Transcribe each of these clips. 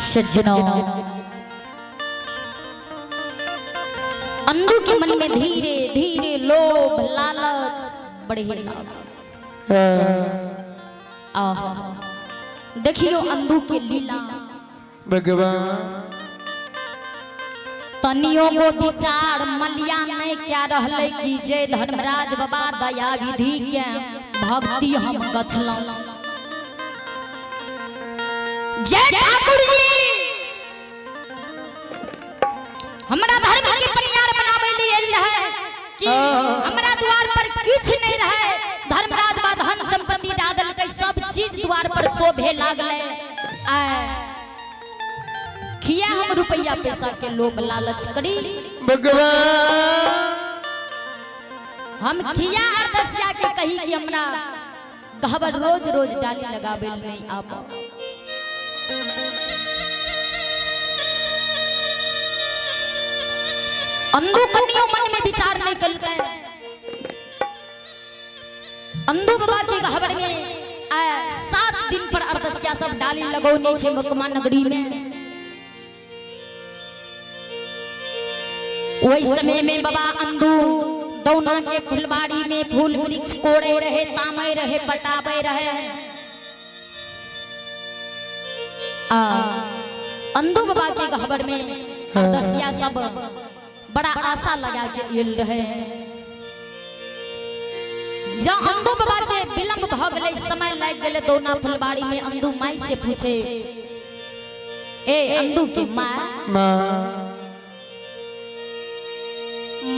सज्जनों, अंधू के मन में धीरे धीरे लोभ लालच बढ़े लागल। आहा, देखियो अंधू के लीला। भगवान तनियो गो विचार मलिया नहीं क्या रहले कि जय धर्मराज बाबा दया विधि के भक्ति हम गछलौं। जय ठाकुर जी हमरा धर्म के परियार बनावे लिए आयल रहे कि हमरा द्वार पर किछु नहीं रहे। धर्मराज बा धन संपत्ति दए देलकै, सब चीज द्वार पर शोभे लागलै। आ किया हम रुपया पैसा के लोभ लालच करी? भगवान हम किया अरदसिया के कही कि हमरा गहबर रोज रोज डाली लगावे नहीं आब। अंधू कनियो मन में विचार नहीं कलकै। अंधू बाबा के गहबर में 7 दिन पर अरदसिया सब डाली लगौने छे मकमा नगरी में। वही समय में बाबा अंधू दौना के फुलबाड़ी में फूल वृक्ष कोड़े रहे, तामे रहे, पटाबे रहे। आ अंधू बाबा के गहबर में अरदसिया सब बड़ा आशा लगा के आयल रहे। जब अंधू बाबा के विलंब भ गेलै, समय लागि गेलै दौना फुलबाड़ी में, अंधू माई से पूछे, ए अंधू के माँ, माँ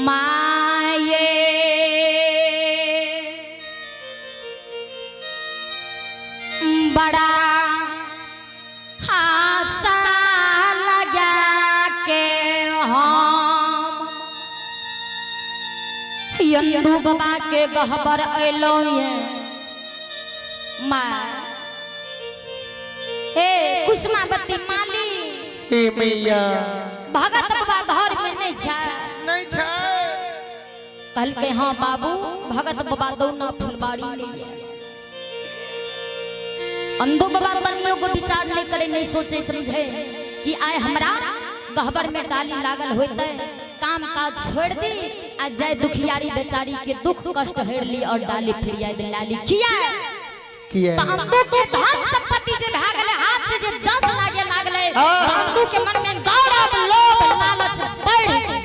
माये बड़ा आशा लगा के हम यंदू बाबा के गहबर अयलौं ये। माँ ए कुसुमावती माली ए मैया भगत बाबा घर में नहीं छै। नहीं छै। कहलकै हाँ बाबू भगत बाबा दौना फुलबाड़ी में ये। अंधो बाबा तनियो को विचार नहीं करे, नहीं सोचे समझे कि आय हमरा गहबर में डाली लागल होते, काम काज छोड़ दी आ जाय दुखियारी बेचारी के दुख कष्ट हेर ली और डाली फिर आय लाली। किया किया? तो अंधो के धन संपत्ति जे भए गेलै, हाथ से जे जस लागे लागलै, अंधो के मन में गौरव लोभ लालच बढ़ गेलै।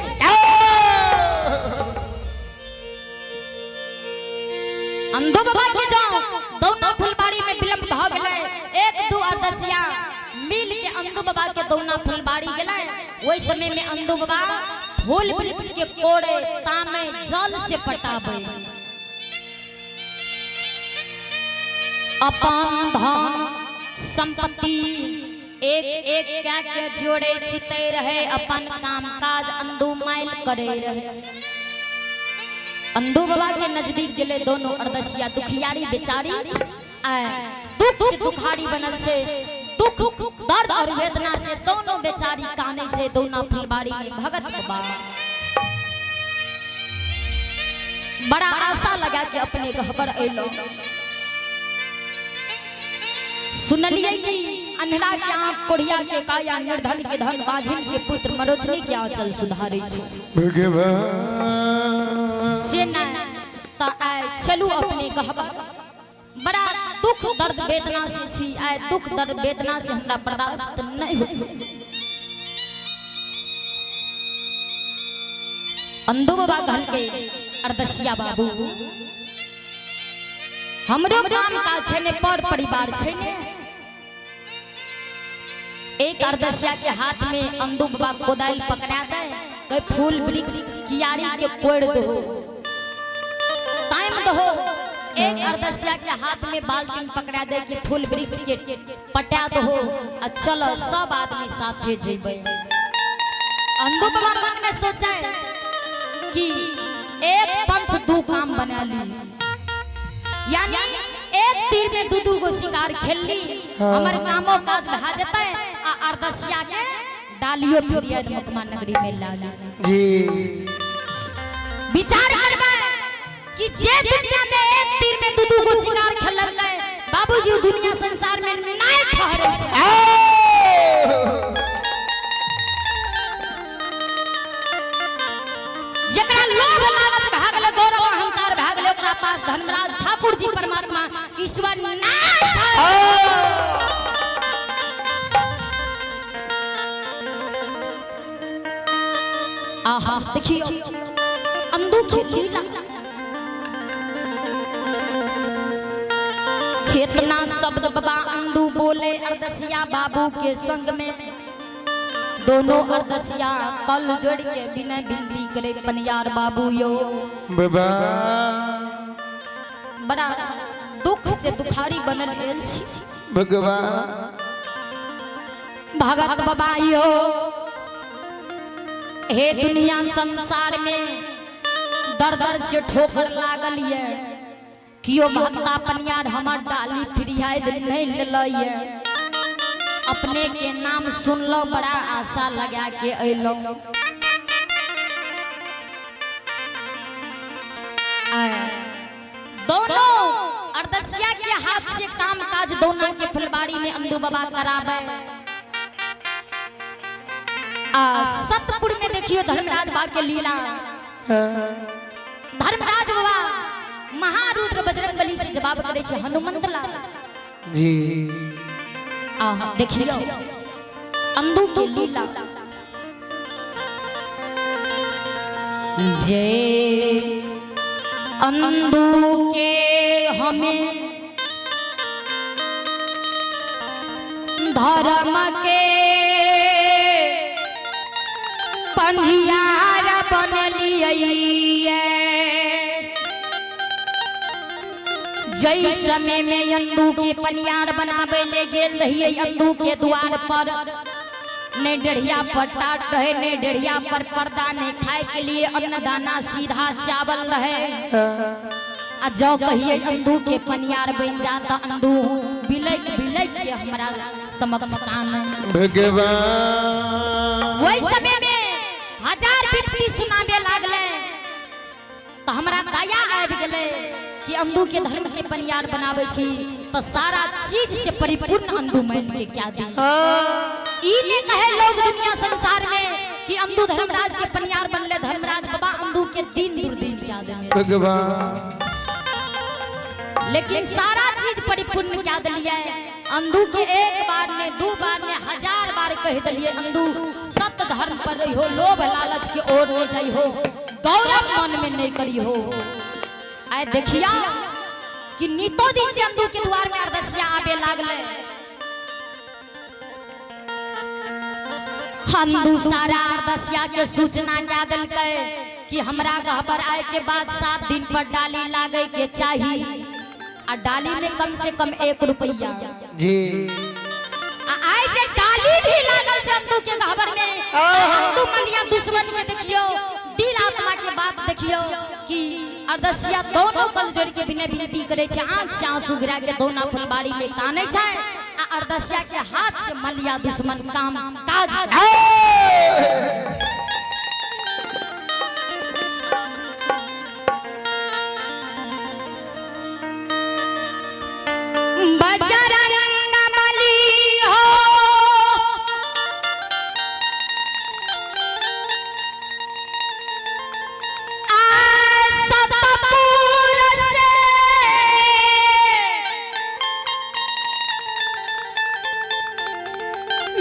अंधो बाबा के जाओ दौना फुलबाड़ी में विलंब भ गेलै, एक दू अरदसिया मिल के अंधो बाबा के दौना फुलबाड़ी गेलै। ओहि समय में अंधो बाबा फूल वृक्ष के कोड़े तामे जल से पटाबे, अपन धन संपत्ति एक एक क्या के जोड़े छिते रहे, अपन काम काज अंधू माइल करे रहे। अंधू बाबा के नजदीक गेले दोनों अरदसिया दुखियारी बेचारी दुख से दुखारी बनल छे, दुख दर्द और वेदना से दोनों बेचारी काने छे दोनों फुलबाड़ी में। भगत बाबा बड़ा आशा लगा के अपने गहबर अयलो, सुनलिए कि अन्हरा के आंख, कोढ़िया के काया, निर्धन के धन, बाझिन के पुत्र, मरोचनी के आंचल सुधारे छो। भगवान से न त आय चलू अपने गहबर, बड़ा दुख दर्द वेदना से छी, आय दुख दर्द वेदना से हमरा बर्दाश्त नहीं हो। अंधो बाबा कहलकै अरदसिया बाबू हमरो काम काज छै ने, पर परिवार छै ने। एक अरदसिया के हाथ में अंधो बाबा कोदाल पकड़ा दे, कहे फूल वृक्ष कियारी के कोड़ दो, टाइम दो। एक अरदसिया के हाथ में बाल्टीन पकड़ा दे कि फूल वृक्ष के पटा दो आ चलो सब आदमी साथे जेबै। अंधो बाबा मन में सोचे कि एक पंथ दू काम बना ली, यानी एक तीर में दू दू गो शिकार खेल ली, हमर कामो काज भा जतै आ अरदसिया के डालियो फिरियाद मकमा नगरी में ला ली। जी विचार करबै कि जे दुनिया में एक तीर में दू दू गो शिकार खेललकै बाबूजी, दुनिया संसार में नहीं ठहरे छै। ओकरा पास धर्मराज ठाकुर जी परमात्मा ईश्वर नहीं छै। आहा देखियो अंधू के लीला कितना शब्द बाबा अंधू बोले अरदसिया बाबू के संग में दोनों अरदसिया कल जोड़ के बिना बिनती करे पनियार बाबू यो बाबा बड़ा दुख से दुखारी बनल गेल छी। भगवान भगत बाबा यो हे दुनिया संसार में दर दर से ठोकर लागल ये कियो भक्ता पनियार हमर डाली फिरियाद नहीं लेल ये अपने के नाम सुनलो बड़ा आशा लगा के अइलो। दोनों अरदसिया के हाथ से काम काज दोनों के फुलबाड़ी में अंधू बाबा करावे। आ सतपुर में देखियो धर्मराज बाबा के लीला। धर्मराज बाबा महारुद्र बजरंग बली से जवाब करे छे हनुमंत लाल जी। आ देखियो अंधू के लीला। जय अंधू के हमें धर्म के पंजियार बनलिए। जै समय में अंधू के पनियार बनावे ले गेल रहिए अंधू के द्वार पर ने डेढ़िया पर टाट रहे ने डेढ़िया पर पर्दा ने खाए के लिए अन्नदाना सीधा चावल रहे। आ जो कहिए अंधू के पनियार बन जाता अंधू बिलक बिलक के हमरा समक्ष कान। भगवान वही समय में हजार विपत्ति सुनाबे लागले तो हमरा दया आबि गेलै कि अंधू के धर्म के पनियार बनावे छी तो सारा चीज से परिपूर्ण अंधू मान के क्या दी। ई ने कहे लोग दुनिया संसार में कि अंधू धर्मराज के पनियार बनले धर्मराज बाबा अंधू के दिन दुर्दिन क्या देने। भगवान लेकिन सारा चीज परिपूर्ण क्या दिलिए अंधू के एक बार ने दू बार ने हजार बार कह दिलिए अंधू सत्य धर्म पर रही हो लोभ लालच के ओर नहीं जाइ हो गौरव मन में नहीं करी हो। आए देखिया कि नीतो दिन जे अंधू के द्वार में अरदसिया आबे लागले अंधू सारा अरदसिया के सूचना क्या दिलकै कि हमरा गहबर आए के बाद 7 दिन पर डाली लागे के चाही आ डाली में कम से कम 1 रुपया जी। आ आए जे डाली भी लागल छै अंधू के गहबर में अंधू मलिया दुश्मन के देखियो दिल आत्मा के बात देखियो कि अरदसिया दोनों कल जोड़ के बिना विनती करे छै आंख से आंसू गिरा के दोनों फुलबाड़ी में काने छै आ अरदसिया के हाथ से मलिया दुश्मन काम काज। बजरंग बली हो आ सतपुर से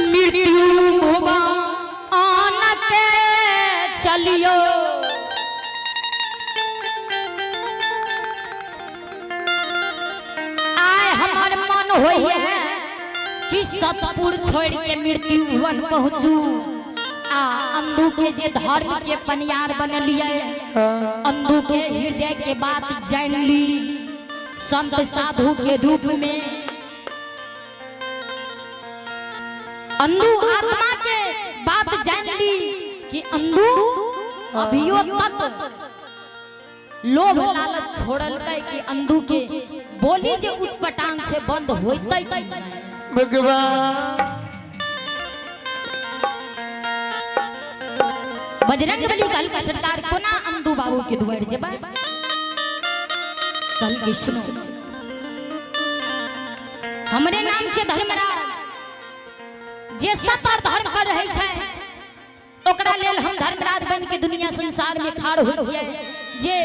मृत्यु भुवन के चलियो। आय हमर मन होइए कि सतपुर छोड़ के मृत्यु भुवन पहुँचू आ अंधू के जे धर्म के पनियार बनलिए अंधू के हृदय के बात जान ली संत साधु के रूप में अंधू आत्मा के बात जान ली कि अंधू अभियो तक लोभ लालच छोड़लकै कि अंधू के बोली जे उटपटांग से बंद होइतै। भगवान बजरंग बली कहलकै सरकार कोना अंधू बाबू के दुआर जेबै। कहलकै सुनो हमरे नाम छै धर्मराज जे सत और धर्म पर रहै छै ओकरा लेल हम धर्मराज बन के दुनिया संसार में खाड़ होइ छियै। जे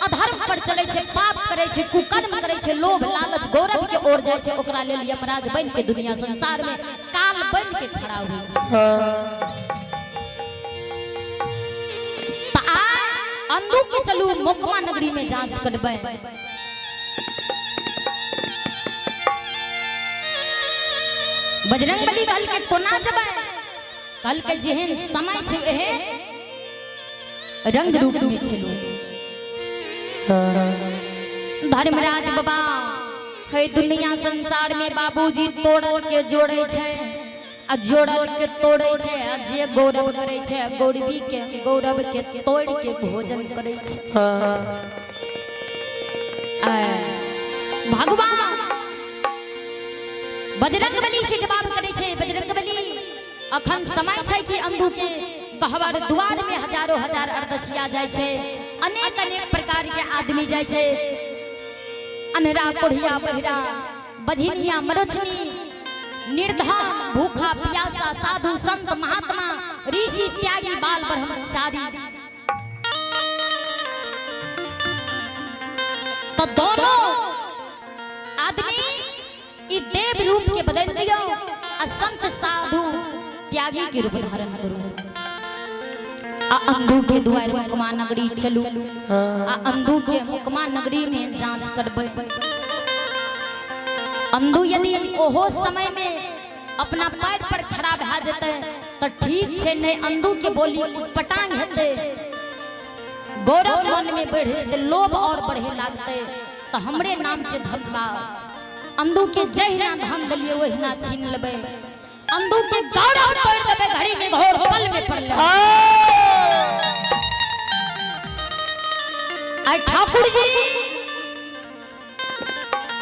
अधर्म पर चलै छै, पाप करै छै, कुकर्म करै छै, लोभ लालच गौरव के ओर जाइ छै, ओकरा लेल यमराज बन के दुनिया संसार में काल बन के खड़ा होइ छै। त आ अंदू के चलू मोकमा नगरी में जांच करबै। बजरंग बली कहल के कोना जेबै? कहल के जेहन समय छै एहन रंग रूप में चलू। धर्मराज बाबा है दुनिया संसार में बाबूजी तोड़ल के जोड़े छै आ जोड़ल के तोड़े छै, आ जे गौरव करे छै गौरवी के गौरव के तोड़ के भोजन करे छै। भगवान बजरंग बली से जवाब करे छै, बजरंग बली अखन समय छै कि अंदू के गहवर द्वार में हजारों हजार अरदसिया जाय छै, अनेक अनेक प्रकार के आदमी जाय छै, अन्हरा कोढ़िया बहिरा बझिनिया मरोचनी निर्धन भूखा प्यासा साधु संत महात्मा ऋषि त्यागी बाल ब्रह्मचारी। तो दोनों आदमी ई देव रूप के बदल दियो आ संत साधु त्यागी के रूप धारण करू। आ अंधू के द्वार मुकमा नगरी चलू, आ अंधू के मुकमा नगरी में जांच करबै। अंधू यदि ओहो समय में अपना पैर पर खड़ा भए जेतै तो ठीक छै, नहीं अंधू के बोली पटांग हेतै, गौरव मन में बढ़े जेतै, लोभ और बढ़े लागतै, तो हमरे नाम से धनबा अंधू के जहिना धन देलियै ओहिना छीन लेबै, अंधू के गौरव तोड़ देबै, घड़ी में घोर पल में पड़ लेबै। आई ठाकुर जी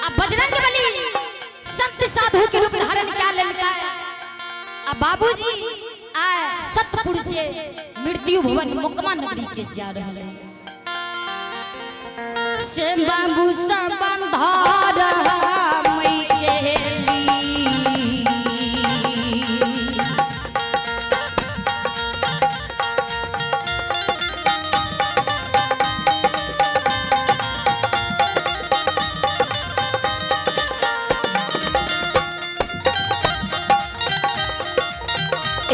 आ बजरंग बली संत साधु के रूप धारण क्या लेलका, आ बाबूजी आ सतपुर से मृत्यु भुवन मुकमा नगरी के जा रहे हैं। से बाबू सबंधार मई के ली,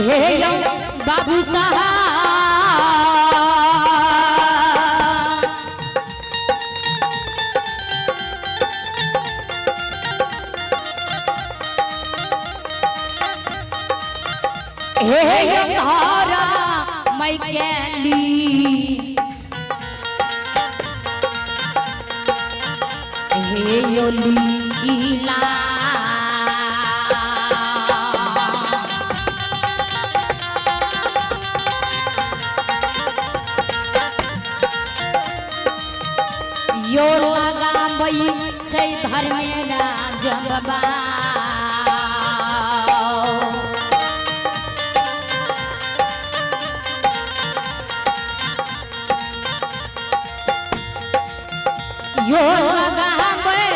हे यो बाबू साहब हे यो धारा मैं कैली, हे यो लीला यो लगाबै छै धर्मेराज बाबा। यो लगाबै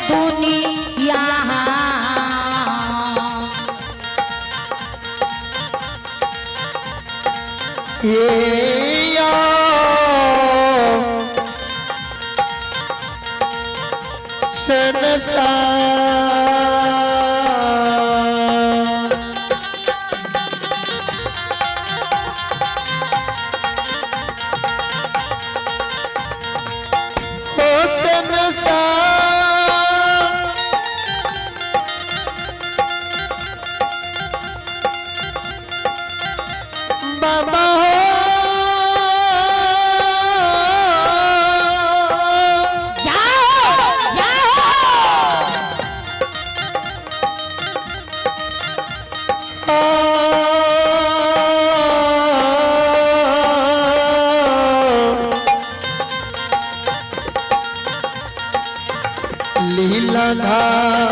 दुनिया ये संसार हो संसार बाबा हो जाओ जाओ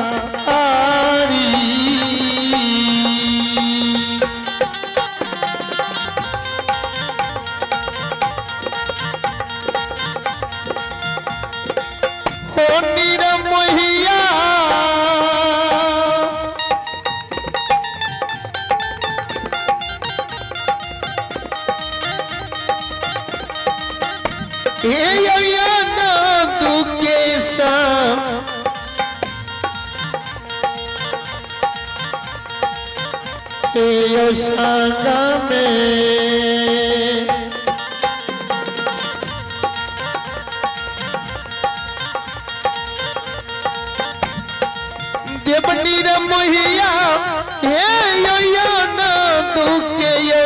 लीलाधारी हो निरमोहिया हे हे यो संग में। देवनी रे मोहिया हे यो यो न दुखे यो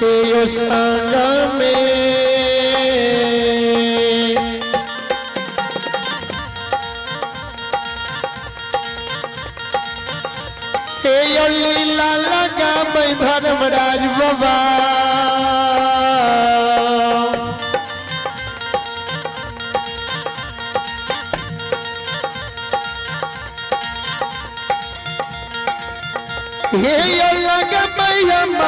हे यो संग में। हे यो लीला लगा धर्मराज बाबा। हे यो लगबै हम